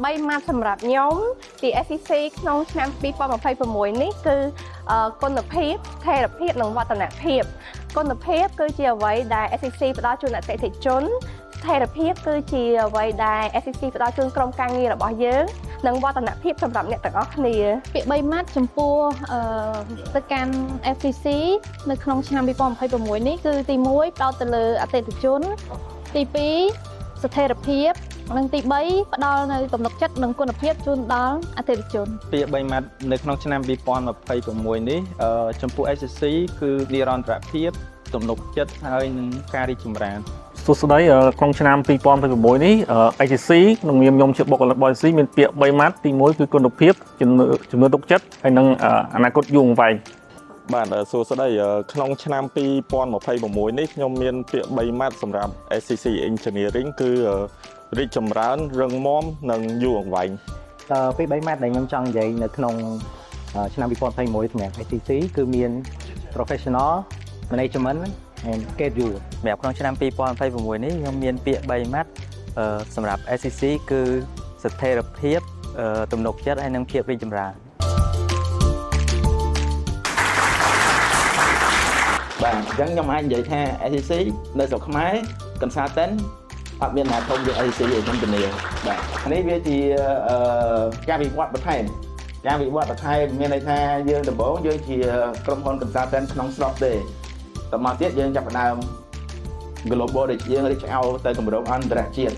3ម៉ាត់សម្រាប់ខ្ញុំពី SCC ក្នុងឆ្នាំ2026នេះគឺគុណភាពស្ថិរភាពនិងវឌ្ឍនភាពគុណភាពគឺជាអ្វីដែល SCC ផ្ដល់ជូនអតិថិជនស្ថិរភាពគឺជាអ្វីដែល SCC ផ្ដល់ជូនក្រុមការងាររបស់យើងនិងវឌ្ឍនភាពសម្រាប់អ្នកទាំងអស់គ្នា ពាក្យ3ម៉ាត់ចំពោះទៅកាន់ FCC នៅក្នុងឆ្នាំ2026នេះគឺទី1ផ្ដោតទៅលើអតិថិជនទី2ស្ថិរភាពនិងទី3ផ្ដល់នៅទំនុកចិត្តនិងគុណភាពជូនដល់អតិថិជន ពាក្យ3ម៉ាត់នៅក្នុងឆ្នាំ2026នេះចំពោះ SCC គឺនិរន្តរភាពទំនុកចិត្តហើយនឹងការរីកចម្រើន សួស្តីក្នុងឆ្នាំ2026នេះ HCC ក្នុងនាមខ្ញុំជាបុគ្គលិករបស់ HCC មានពាក្យ3ម៉ាត់ទី1គឺគុណភាពជំនឿជំនឿទុកចិត្តហើយនិងអនាគតយូរអង្វែង បាទសួស្តីក្នុងឆ្នាំ2026នេះខ្ញុំមានពាក្យ3ម៉ាត់សម្រាប់ SCC Engineering គឺរីកចម្រើនរឹងមាំនិងយូរអង្វែង ពី3ម៉ាត់ដែលខ្ញុំចង់និយាយនៅក្នុងឆ្នាំ2026សម្រាប់ SCC គឺមាន professional management and schedule សម្រាប់ក្នុងឆ្នាំ2026នេះខ្ញុំមានពាក្យ3ម៉ាត់សម្រាប់ SCC គឺស្ថិរភាពទំនុកចិត្តហើយនិងភាពរីកចម្រើន បាទអញ្ចឹងខ្ញុំអាចនិយាយថា SCC នៅស្រុកខ្មែរ consultant អត់មានណាធំជាង SCC ទេខ្ញុំធានាបាទនេះវាជាការវិវត្តបន្ថែមការវិវត្តបន្ថែមមានន័យថាយើងដំបូងយើងជាក្រុមហ៊ុន consultant ក្នុងស្រុកទេតមកទៀតយើងចាប់ផ្ដើម global ដូចយើង reach out ទៅគម្រោងអន្តរជាតិ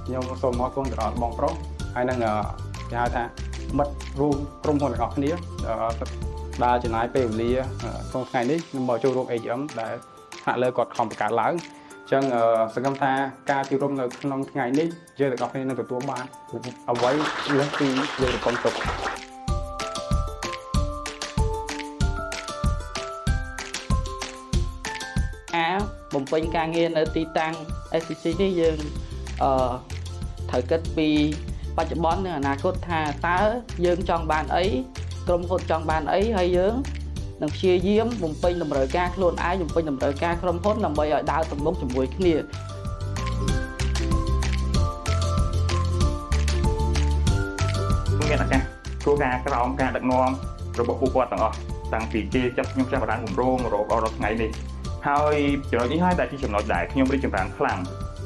ខ្ញុំសូមអរគុណទៅដល់បងប្រុសហើយនឹងគេហៅថាមិត្តរួមក្រុមហ៊ុនទាំងអស់គ្នាដែលចំណាយពេលវេលាក្នុងថ្ងៃនេះខ្ញុំមកចូលរួម AGM ដែលថ្នាក់លើគាត់ខំបង្កើតឡើងអញ្ចឹងសង្ឃឹមថាការចូលរួមនៅក្នុងថ្ងៃនេះយើងទាំងអស់គ្នានឹងទទួលបានអ្វីលើសពីយើងរំពឹងទុក ការបំពេញការងារនៅទីតាំង SCC នេះយើងអឺត្រូវគិតពីបច្ចុប្បន្ននិងអនាគតថាតើយើងចង់បានអីក្រុមហ៊ុនចង់បានអីហើយយើងនឹងព្យាយាមបំពេញតម្រូវការខ្លួនឯងបំពេញតម្រូវការក្រុមហ៊ុនដើម្បីឲ្យដើរទៅមុខជាមួយគ្នា មានឱកាសធ្វើការក្រោមការដឹកនាំរបស់ពួកគាត់ទាំងអស់តាំងពីគេចាប់ខ្ញុំចាប់ផ្ដើមគម្រោងរហូតដល់ថ្ងៃនេះហើយចំណុចនេះហើយដែលជាចំណុចដែលខ្ញុំរីកចម្រើនខ្លាំង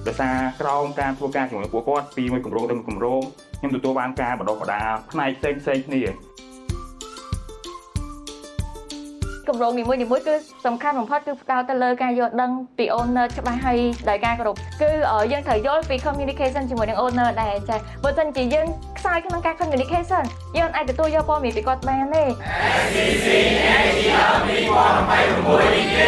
ដោយសារក្រោមការធ្វើការជាមួយពួកគាត់ពីមួយគម្រោងទៅមួយគម្រោងខ្ញុំទទួលបានការបណ្ដុះបណ្ដាលផ្នែកផ្សេងផ្សេងគ្នា គម្រោងនីមួយៗគឺសំខាន់បំផុតគឺផ្ដោតទៅលើការយល់ដឹងពី owner ច្បាស់ហើយដោយការគោរពគឺយើងត្រូវយល់ពី communication ជាមួយនឹង owner ដែរចាបើមិនជាយើងខ្សោយក្នុងការ communication យើងអាចទទួលយកព័ត៌មានពីគាត់បានទេ SCC AGM 2026